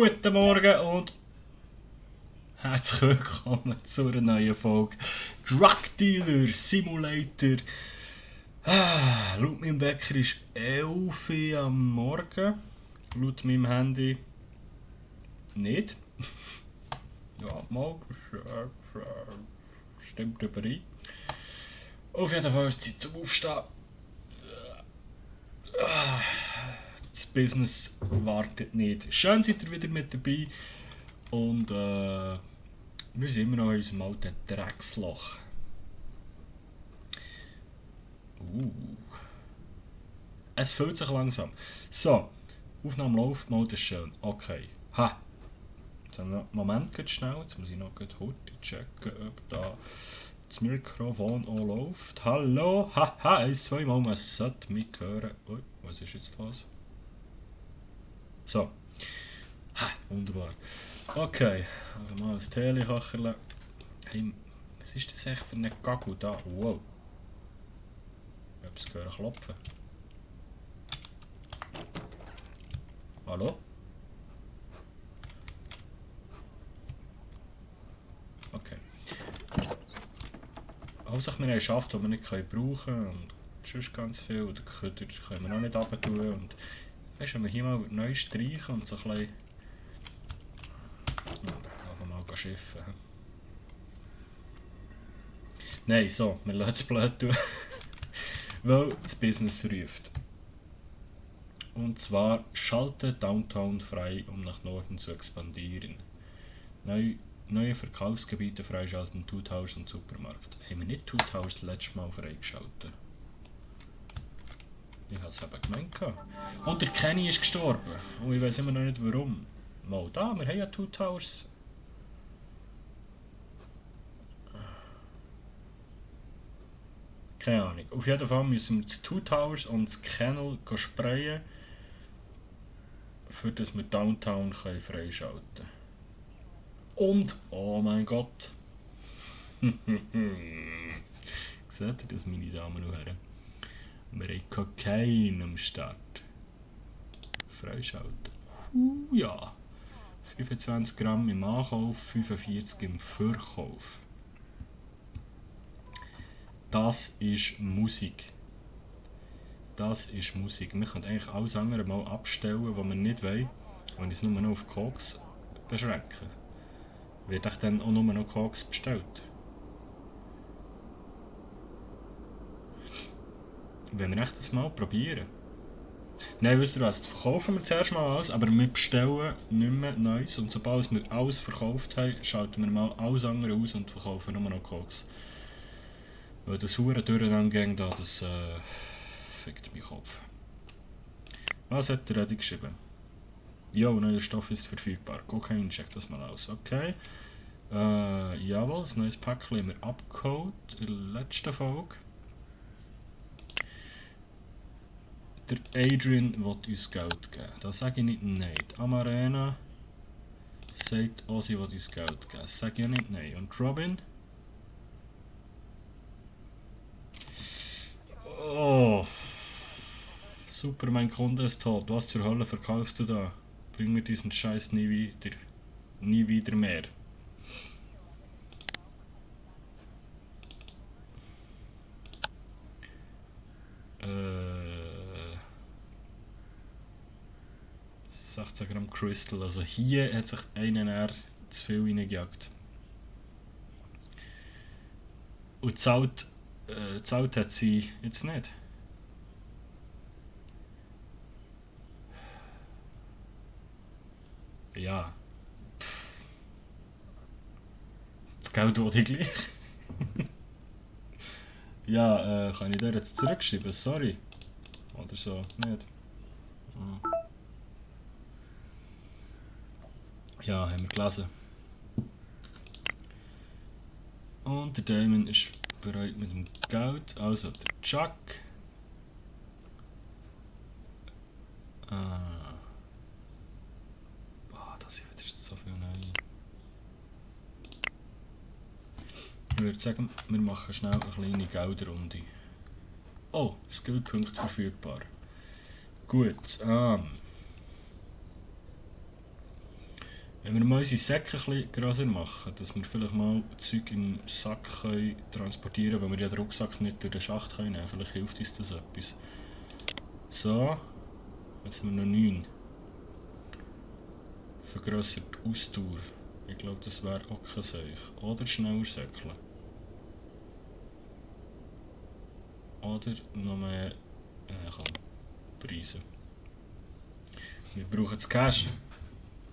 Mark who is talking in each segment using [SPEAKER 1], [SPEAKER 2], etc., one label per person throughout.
[SPEAKER 1] Guten Morgen und herzlich willkommen zu einer neuen Folge Drug Dealer Simulator. Laut meinem Wecker ist 11 Uhr am Morgen. Laut meinem Handy nicht. Ja, mal. Stimmt überein. Auf jeden Fall ist es Zeit zum Aufstehen. Das Business wartet nicht. Schön seid ihr wieder mit dabei. Und wir sind immer noch in unserem alten Drecksloch. Es fühlt sich langsam. So, Aufnahme läuft, mal das ist schön. Okay. Ha! Jetzt haben wir noch einen Moment ganz schnell. Jetzt muss ich noch heute checken, ob da das Mikrofon auch läuft. Hallo! Haha! 1, 2 Mal, man sollte mich hören. Ui, was ist jetzt los? So. Ha! Wunderbar. Okay. Also mal ein Telekacherle. Hey, was ist das echt für ein Gagel da? Wow. Ich habe es gehört klopfen. Hallo? Okay. Hauptsache wir haben einen Schaft, den wir nicht brauchen können und sonst ganz viel. Oder Köder können wir auch nicht runter und weißt du, wenn wir hier mal neu streichen und so ein bisschen... einfach mal schiffen. Nein, so, wir lassen es blöd tun. Weil das Business ruft. Und zwar schalte Downtown frei, um nach Norden zu expandieren. Neue Verkaufsgebiete freischalten, Tuthaus und Supermarkt. Haben wir nicht Tuthaus das letzte Mal freigeschaltet? Ich habe es eben gemeint. Und der Kenny ist gestorben. Und ich weiß immer noch nicht warum. Mal da, wir haben ja Tuthaus. Keine Ahnung. Auf jeden Fall müssen wir das Tuthaus und das Kennel sprayen, für das wir Downtown freischalten können. Und, oh mein Gott. Seht ihr das, meine Damen und Herren? Wir haben Kokain am Start. Freischalten. Ja. 25 Gramm im Ankauf, 45 im Verkauf. Das ist Musik. Das ist Musik. Wir können eigentlich alles andere mal abstellen, was wir nicht wollen, und uns nur noch auf Koks beschränken. Wird euch dann auch nur noch Koks bestellt? Wenn wir echt das mal probieren. Nein, wisst ihr was, das verkaufen wir zuerst mal alles, aber wir bestellen nicht mehr Neues. Und sobald wir alles verkauft haben, schalten wir mal alles andere aus und verkaufen nur noch Koks. Weil das hure Durcheinander da, das fickt meinen Kopf. Was hat der Reddy geschrieben? Jo, neuer Stoff ist verfügbar. Kokain, check das mal aus. Okay. Jawohl, das neues Päckchen haben wir abgeholt in der letzten Folge. Der Adrian will uns Geld geben. Da sage ich nicht nein. Die Amarena sagt auch, sie will uns Geld geben. Das sage ich nicht nein. Und Robin? Oh. Super, mein Kunde ist tot. Was zur Hölle verkaufst du da? Bring mir diesen Scheiß nie wieder. Nie wieder mehr. Äh... 16 Gramm Crystal. Also hier hat sich einer zu viel reingejagt. Und zahlt hat sie jetzt nicht. Ja. Das Geld wollte ich gleich. Ja, kann ich dir jetzt zurückschreiben? Sorry. Oder so, nicht. Ja, haben wir gelesen. Und der Damon ist bereit mit dem Geld. Also der Chuck. Das sind wieder so viel neu. Ich würde sagen, wir machen schnell eine kleine Geldrunde. Oh, Skillpunkt verfügbar. Gut, Wenn wir mal unsere Säcke ein bisschen grösser machen, dass wir vielleicht mal Zeug im Sack können transportieren können, weil wir ja den Rucksack nicht durch den Schacht können nehmen. Vielleicht hilft uns das etwas. So, jetzt haben wir noch 9. Vergrössert Ausdauer. Ich glaube, das wäre auch kein Seich. Oder schneller säckeln. Oder noch mehr... komm, Preise. Wir brauchen das Cash.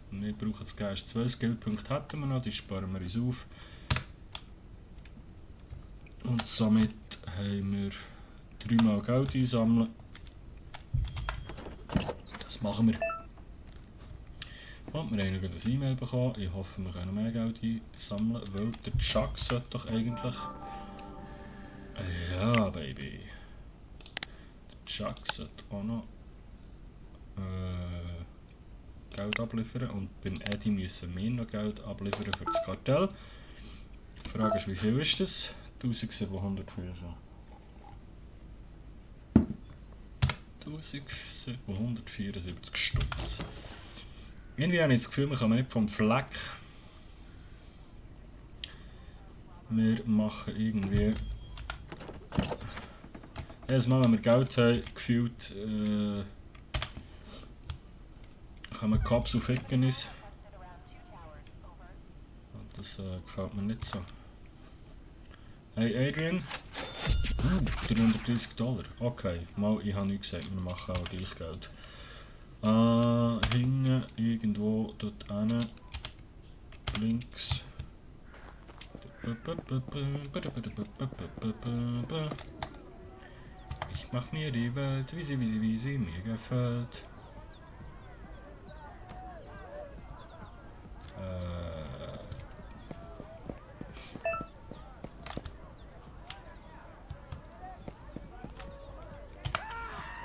[SPEAKER 1] Wir brauchen das Cash. 2 Skillpunkte hätten wir noch, die sparen wir uns auf. Und somit haben wir 3 Mal Geld einsammeln. Das machen wir. Und wir haben noch ein E-Mail bekommen. Ich hoffe, wir können mehr Geld einsammeln, weil der Chuck sollte doch eigentlich... Ja, Baby. Der Chuck sollte auch noch Geld abliefern und beim Eddie müssen wir noch Geld abliefern für das Kartell. Die Frage ist, wie viel ist das? 1774 Stutz. Irgendwie habe ich das Gefühl, wir kommen nicht vom Fleck. Wir machen irgendwie... Jedes Mal, wenn wir Geld haben, gefühlt kommen Cops auf Hickenis. Und das gefällt mir nicht so. Hey Adrian. 330 $. Okay, mal, ich habe nichts gesagt, wir machen auch gleich Geld. Hinten, irgendwo dort hinten. Links. Ich mach mir die Welt, wie sie mir gefällt.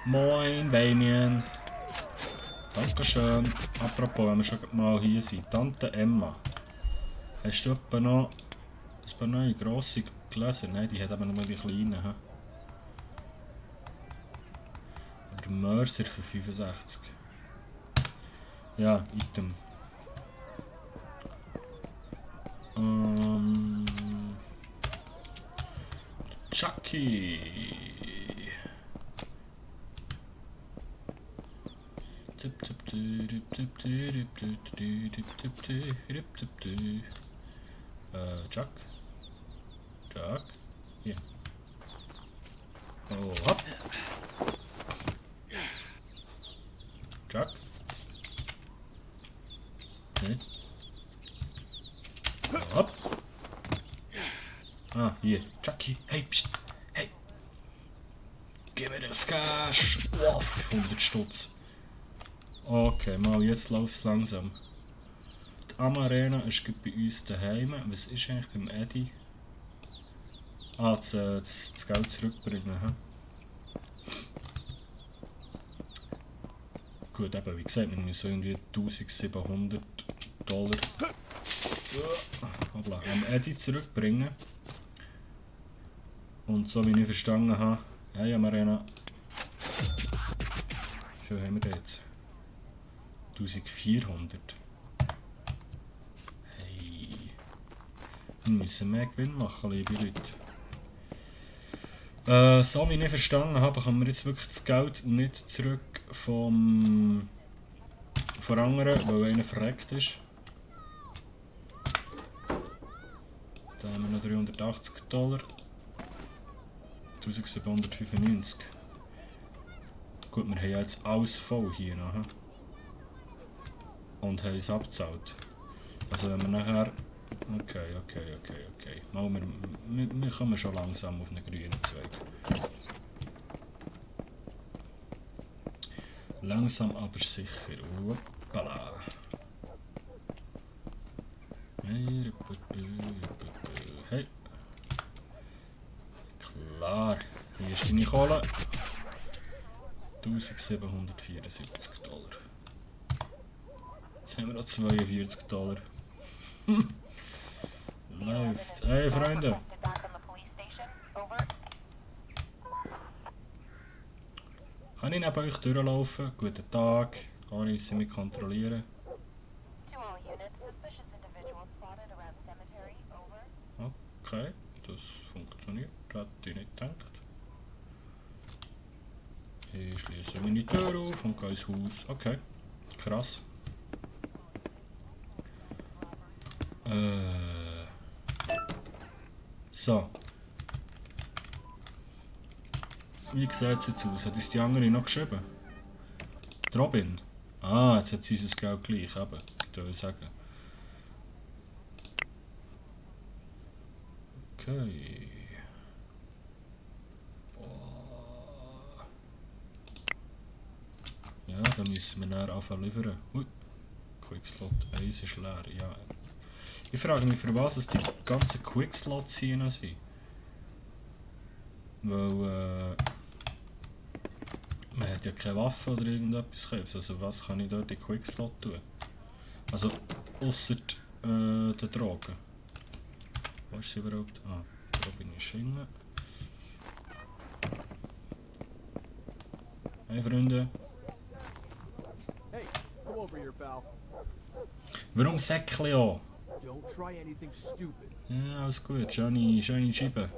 [SPEAKER 1] Moin, Damien. Dankeschön. Apropos, wenn wir schon mal hier sind. Tante Emma. Hast du etwa noch ein paar neue grosse Gläser? Nein, die hat eben nur die kleinen. He? Der Mercer für 65. Ja, Item. Chucky. Chuck. Chuck. Hier. Oh, hopp. Chuck. Okay. Oh, hopp. Ah, hier. Chucky. Hey, pst. Hey. Gib mir das Cash. Oh, 500 Stutz. Okay, mal, jetzt läuft es langsam. Die Amarena ist bei uns daheim. Was ist eigentlich beim Eddie? Ah, das Geld zurückbringen. He? Gut, eben, wie gesagt, wir müssen irgendwie 1700 $. Am Eddie zurückbringen. Und so wie ich verstanden habe, hey Amarena. Wie viel haben wir jetzt? 1400. Hey. Wir müssen mehr Gewinn machen, liebe Leute. So wie ich verstanden habe, können wir jetzt wirklich das Geld nicht zurück von anderen, weil einer verreckt ist. Da haben wir noch 380 $. 1795. Gut, wir haben jetzt alles voll hier noch. Und haben es abgezahlt. Also wenn wir nachher... Okay. Mal, wir kommen schon langsam auf einen grünen Zweig. Langsam aber sicher. Hoppala. Hey. Klar. Hier ist deine Kohle. 1774 $. Jetzt haben wir noch 42 $. Läuft. Hey Freunde. Kann ich neben euch durchlaufen? Guten Tag. Kann ich mich kontrollieren? Okay, das funktioniert. Hätte ich nicht gedacht. Ich schließe meine Tür auf und gehe ins Haus. Okay, krass. So. Wie sieht es jetzt aus? Hat uns die andere noch geschrieben? Die Robin? Ah, jetzt hat sie unser Geld gleich, eben. Ich würde sagen. Okay. Boah. Ja, dann müssen wir näher anfangen liefern. Ui. Quickslot 1 ist leer, ja. Ich frage mich, für was es die ganzen Quickslots hier noch sind. Weil, man hat ja keine Waffe oder irgendetwas gekauft. Also was kann ich dort in Quickslot tun? Also, ausser den Drogen. Wo ist sie überhaupt? Ah, da bin ich Schinken. Hey Freunde.
[SPEAKER 2] Hey, come over here, pal.
[SPEAKER 1] Warum Säckchen an?
[SPEAKER 2] Don't try anything stupid.
[SPEAKER 1] Ja, alles gut. Schöne Scheibe.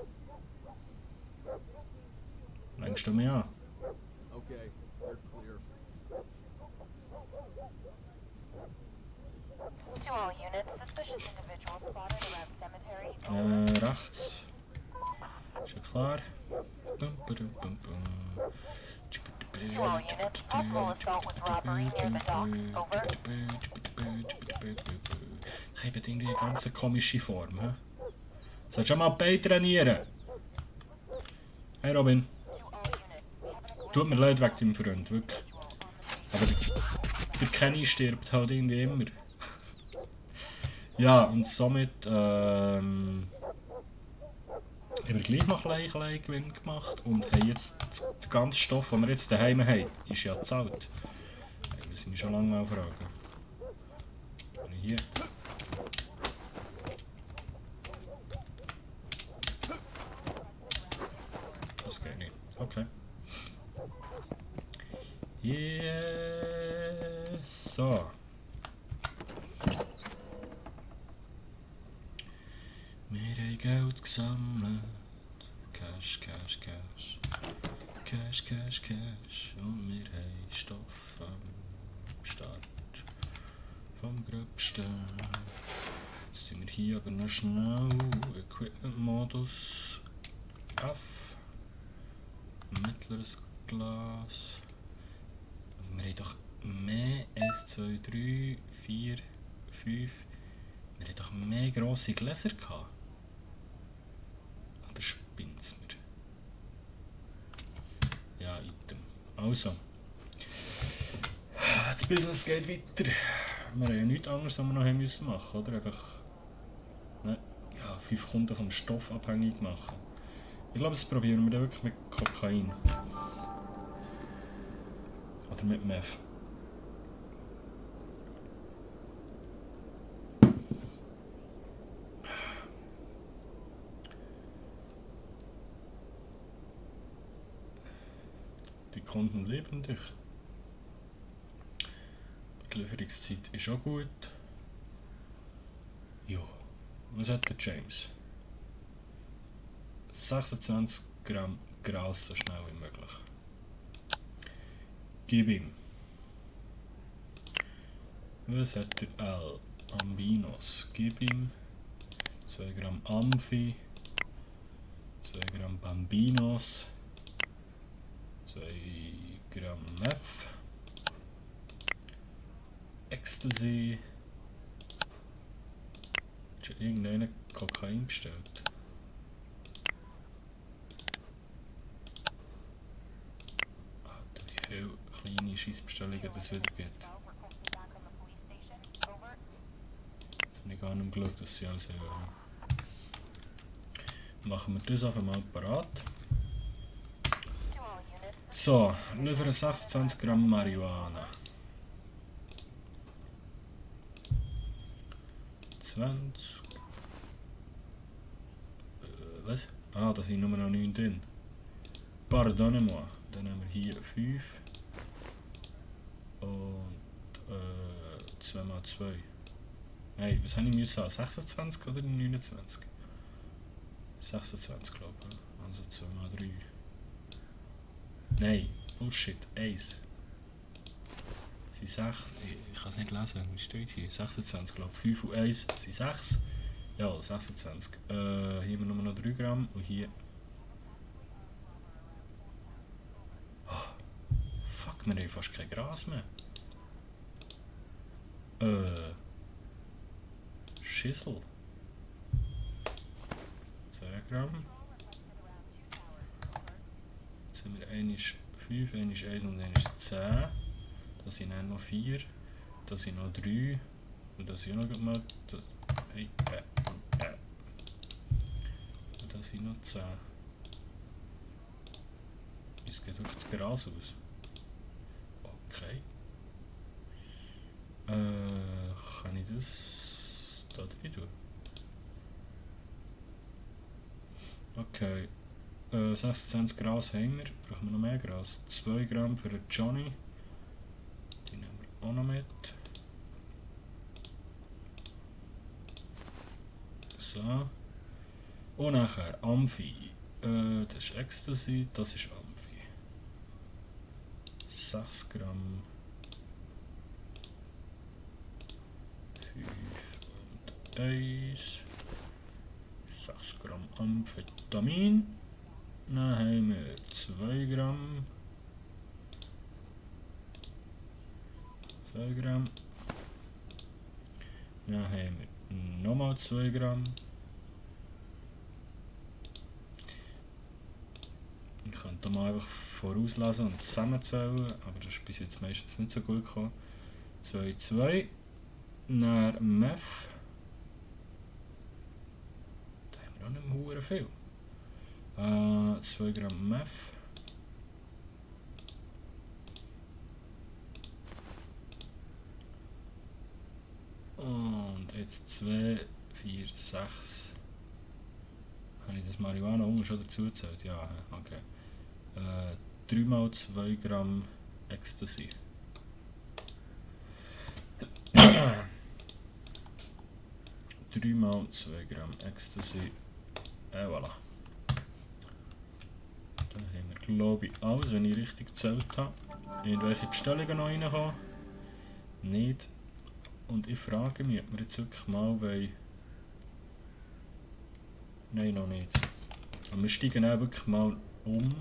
[SPEAKER 1] Längst du mich an?
[SPEAKER 2] Okay, you're clear.
[SPEAKER 3] To all units, suspicious individuals spotted around cemetery.
[SPEAKER 1] Rechts. Ist ja klar.
[SPEAKER 3] To all units, possible assault with robbery near the docks. Over.
[SPEAKER 1] Ich habe irgendwie eine ganz komische Form. He? Sollst du mal Bein trainieren? Hey Robin.
[SPEAKER 3] To all units, we have an
[SPEAKER 1] Tut mir leid wegen deinem Freund, wirklich. Aber der Kenny stirbt halt irgendwie immer. Ja, und somit haben wir gleich noch ein kleinen Gewinn gemacht und haben jetzt den ganzen Stoff, den wir jetzt daheim haben, ist ja gezahlt. Das muss ich mich schon lange mal fragen. Hier. Das geht nicht. Okay. Yes. So. Wir haben Geld gesammelt. Cash, Cash, Cash. Cash, Cash, Cash. Und wir haben Stoff am Start. Vom Gröbsten. Jetzt tun wir hier aber noch schnell Equipment-Modus auf. Mittleres Glas. Wir haben doch mehr 1, 2, 3, 4, 5. Wir haben doch mehr grosse Gläser gehabt. Oder spinnt es mir? Ja, Item. Also. Das Business geht weiter. Wir haben ja nichts anderes, was wir noch haben müssen machen, oder? Einfach ne, ja, 5 Kunden vom Stoff abhängig machen. Ich glaube, das probieren wir dann wirklich mit Kokain. Oder mit Meth. Die Kunden lieben dich. Die Lieferungszeit ist auch gut. Ja, was hat der James? 26 Gramm Gras so schnell wie möglich. Gib ihm. Was hat der L? Ambinos. Gib ihm 2 Gramm Amphi, 2 Gramm Bambinos, 2 Gramm Meth, Ecstasy. Hat schon irgendeiner Kokain bestellt? Alter, wie viele kleine Scheissbestellungen das wieder gibt. Jetzt habe ich gar nicht geschaut, dass sie alles hören. Machen wir das einfach mal parat. So, liefern 26 Gramm Marihuana. 20. Was? Ah, da sind nur noch 9 drin. Pardonnez-moi. Dann haben wir hier 5. Und 2 mal 2. Nein, was habe ich müssen haben? 26 oder 29? 26 glaube ich. Also 2 mal 3. Nein, Bullshit, 1. Sind 6. Ich kann es nicht lesen, wie steht hier? 26 glaube ich. 5 und 1 sind 6. Ja, 26. Hier haben wir nur noch 3 Gramm und hier. Oh, fuck, wir haben fast kein Gras mehr. Schissel. 2 Gramm. Jetzt haben wir 1 5, 1 1 und 1 10. Das sind dann noch 4. Das sind noch 3. Und das sind noch mal. Hey, und das sind noch 10. Jetzt geht wirklich das Gras aus. Okay. Kann ich das da drin tun? Okay. 26 Gras haben wir. Brauchen wir noch mehr Gras? 2 Gramm für den Johnny. Die nehmen wir auch noch mit. So. Und nachher Amphi. Das ist Ecstasy, das ist Amphi. 6 Gramm. 5 und 1. 6 Gramm Amphetamin. Dann haben wir 2 Gramm. 2 Gramm. Dann haben wir nochmal 2 Gramm. Ich könnte mal einfach vorauslesen und zusammenzählen, aber das ist bis jetzt meistens nicht so gut gekommen. 2, 2. Dann Meth. Da haben wir auch nicht mehr viel. 2 Gramm Meth. Und jetzt 2, 4, 6. Habe ich das Marihuana unten schon dazu gezählt? Ja, okay. 3 mal 2 Gramm Ecstasy. 3 mal 2 Gramm Ecstasy. Voilà. Da haben wir, glaube ich, alles, wenn ich richtig gezählt habe. Irgendwelche Bestellungen noch reinkommen? Nicht. Und ich frage mich, ob wir jetzt wirklich mal wollen. Nein, noch nicht. Aber wir steigen auch wirklich mal um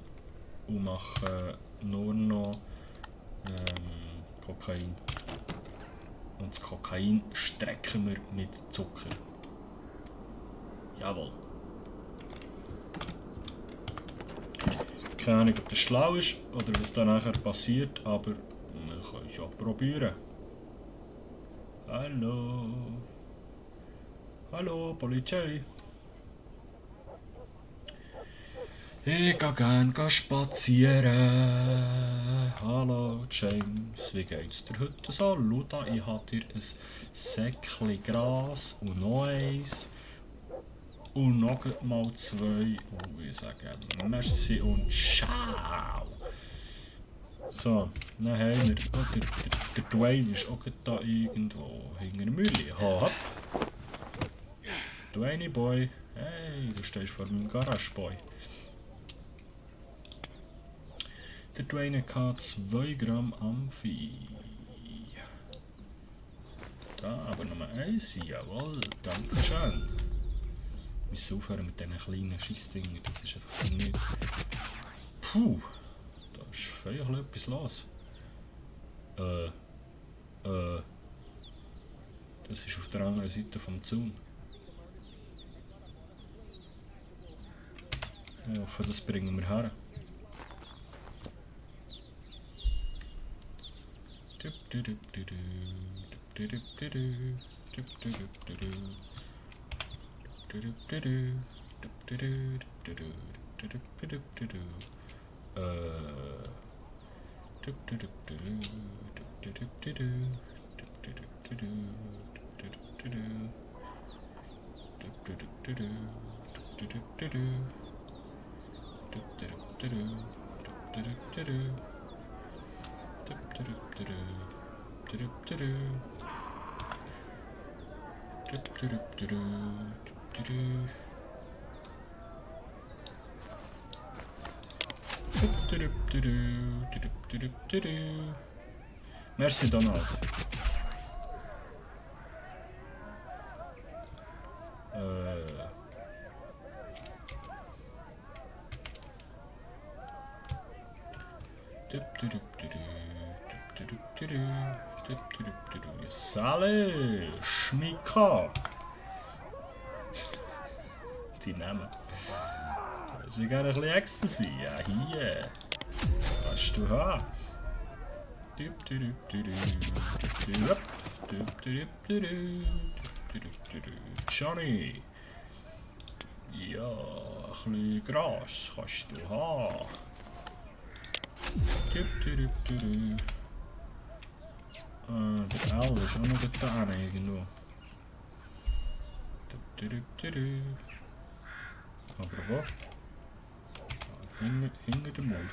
[SPEAKER 1] und machen nur noch Kokain. Und das Kokain strecken wir mit Zucker. Jawohl. Keine Ahnung, ob das schlau ist oder was da nachher passiert, aber wir können es ja probieren. Hallo. Hallo, Polizei. Ich gehe gerne spazieren. Hallo James, wie geht's dir heute so? Luda, ich habe dir ein Säckchen Gras und noch eins. Und noch mal 2. Und ich sage merci und ciao. So, dann haben wir. Oh, der Dwayne ist auch da irgendwo hinter der Mühle. Hopp. Dwayne Boy. Hey, du stehst vor meinem Garage Boy. Der Dwayne hat 2 Gramm Amphi. Da, aber Nummer 1. Jawohl, danke schön. Wir müssen aufhören mit diesen kleinen Scheissdingen. Das ist einfach nicht. Puh, da ist vielleicht etwas los. Das ist auf der anderen Seite vom Zaun. Ich hoffe, das bringen wir her. Merci Donald. Salut, Schmika. Die Namen. Das ist gerne ein bisschen Ecstasy. Ja, hier. Kannst du haben. Johnny. Ja, ein bisschen Gras kannst du haben. Der L ist auch noch da irgendwo. Aber wo? Hinter dem Mond.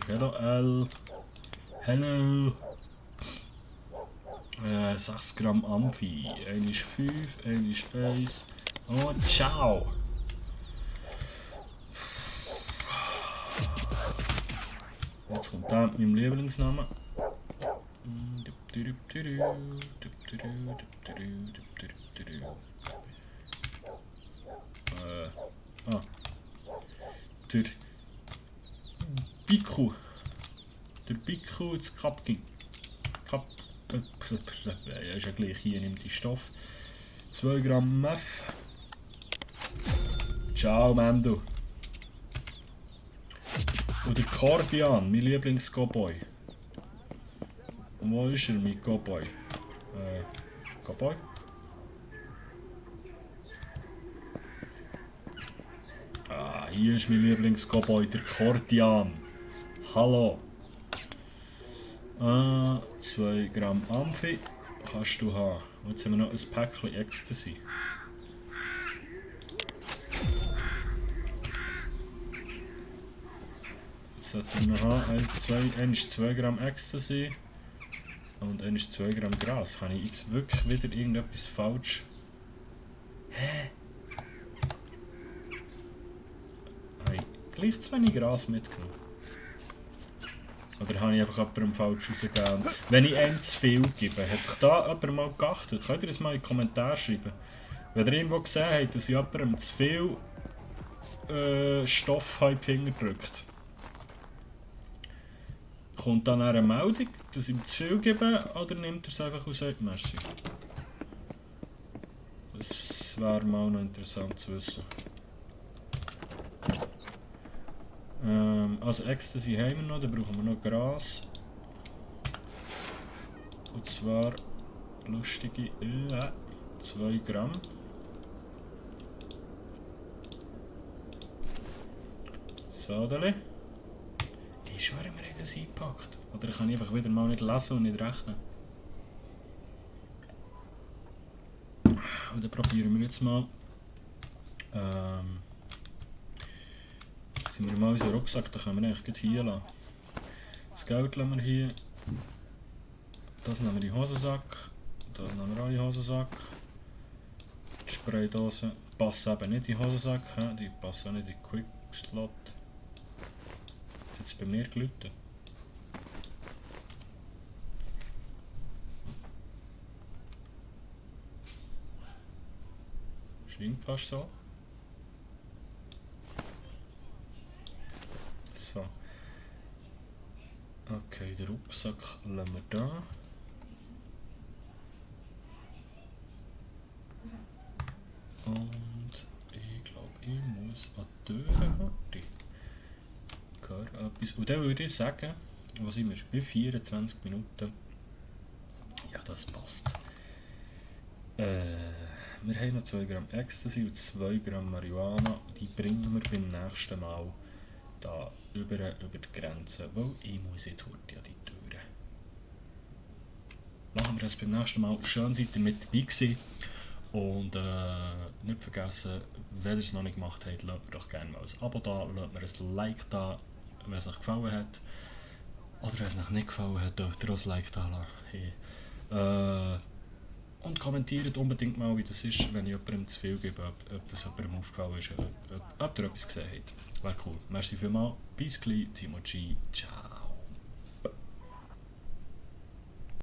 [SPEAKER 1] Hello L. Hello. 6 Gramm Amphi. 1 ist 5, 1 ist 1. Oh, ciao. Jetzt kommt der mit meinem Lieblingsnamen. Der Biku. Der Biku ins Kapking. Ja, ist ja gleich, hier nimmt die Stoff. 2 Gramm Meth. Ciao, Mando. Und der Cordian, mein Lieblings-Cowboy. Und wo ist er, mein Cowboy? Cowboy? Ah, hier ist mein Lieblings-Cowboy, der Cordian. Hallo. 2 Gramm Amphi kannst du haben. Und jetzt haben wir noch ein Päckchen Ecstasy. Jetzt sollten wir noch haben. 1 ist 2 Gramm Ecstasy. Und 1 ist 2 Gramm Gras. Habe ich jetzt wirklich wieder irgendetwas falsch? Hä? Habe ich gleich zu wenig Gras mitgenommen? Oder habe ich einfach jemandem falsch rausgegeben? Wenn ich einem zu viel gebe, hat sich da jemand mal geachtet? Könnt ihr das mal in die Kommentare schreiben? Wenn ihr irgendwo gesehen habt, dass ich jemandem zu viel Stoff in die Finger drückt, kommt dann eine Meldung, dass ich ihm zu viel gebe, oder nimmt er es einfach aus euch? Merci. Das wäre mal noch interessant zu wissen. Also Ecstasy haben wir noch, dann brauchen wir noch Gras. Und zwar lustige 2 Gramm. Sodeli. Ich schwöre, wir haben das eingepackt. Oder kann ich einfach wieder mal nicht lesen und nicht rechnen. Und dann probieren wir jetzt mal. Jetzt sind wir mal unseren Rucksack, da können wir eigentlich gleich hier lassen. Das Geld lassen wir hier. Das nehmen wir in den Hosensack. Das nehmen wir auch in den Hosensack. Die Spraydose passen eben nicht in den Hosensack, die passen auch nicht in den Quickslot. Jetzt hat es bei mir geläutet. Scheint fast so. So. Okay, den Rucksack lassen wir da. Und ich glaube, ich muss an die Tür heute. Und dann würde ich sagen, wo sind wir? Bei 24 Minuten. Ja, das passt. Wir haben noch 2 Gramm Ecstasy und 2 Gramm Marihuana. Die bringen wir beim nächsten Mal da über die Grenze, weil ich muss jetzt heute an die Türe. Machen wir das beim nächsten Mal. Schön, seid ihr mit dabei gewesen. Und nicht vergessen, wenn ihr es noch nicht gemacht habt, lasst mir doch gerne mal ein Abo da, lasst mir ein Like da, wenn es euch gefallen hat. Oder wenn es euch nicht gefallen hat, dürft ihr auch ein Like da lassen. Hey. Und kommentiert unbedingt mal, wie das ist, wenn ich jemandem zu viel gebe, ob das jemandem aufgefallen ist, ob ihr etwas gesehen habt. Wäre cool. Merci vielmals. Bis gleich, Timo G. Ciao.